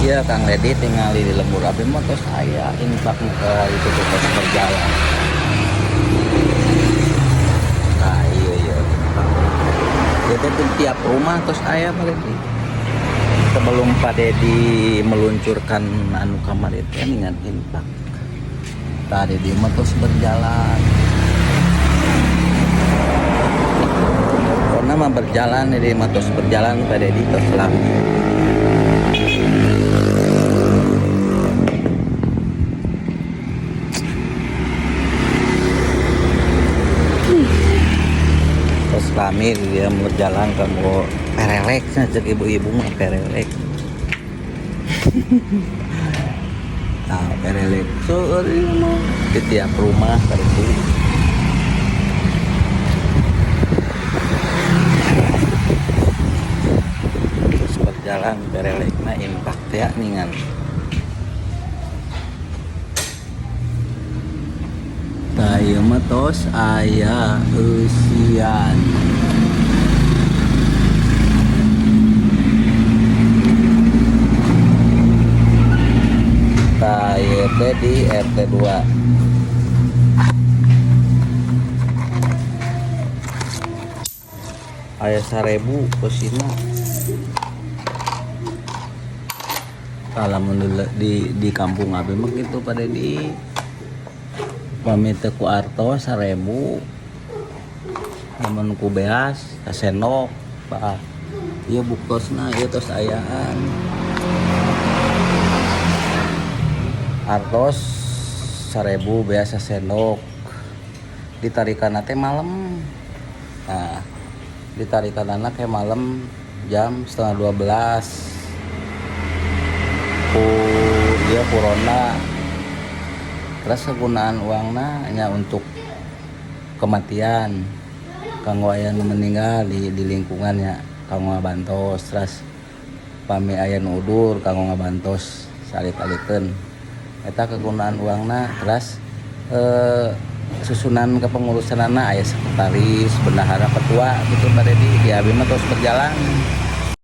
Iya Kang Dedi tinggal di lembur abi mah tos aya infak ke itu tuh tos berjalan. Nah iya iya. Jadi di tiap rumah tos aya Pak Dedi. Sebelum Pak Dedi meluncurkan anu kamar itu dengan infak. Pak Dedi mah tos berjalan. Karena mah berjalan Dedi mah tos berjalan Pak Dedi tos lami. Terus lami dia berjalan kamu perelek cek ibu-ibu mah perelek. Nah, perelek so mah di tiap rumah tadi. Terus berjalan perelekna infak teh ningan. Tah ieu mah tos aya eusian. Tah ieu teh di RT 2. Aya 1000 eusina. Tah lamun di kampung abi mah kitu Pak Dedi. Pami teu ku artos 1000, lamun ku beas sasendok, Pak. Ieu buktosna ieu tos ayaan. Artos 1000 beas sasendok. Ditarikanna teh malam. Nah, ditarikanna teh malam jam 11.30. Ku ieu corona. Terus kegunaan uangna hanya untuk kematian, kanggo aya nu meninggal di lingkungannya, kanggo ngabantos. Terus pami aya nu udur kanggo ngabantos salit-aliteun. Eta kegunaan uangna. Terus susunan kepengurusanana aya sekretaris, bendahara, ketua gitu Pak Dedi. Di abi mah terus berjalan.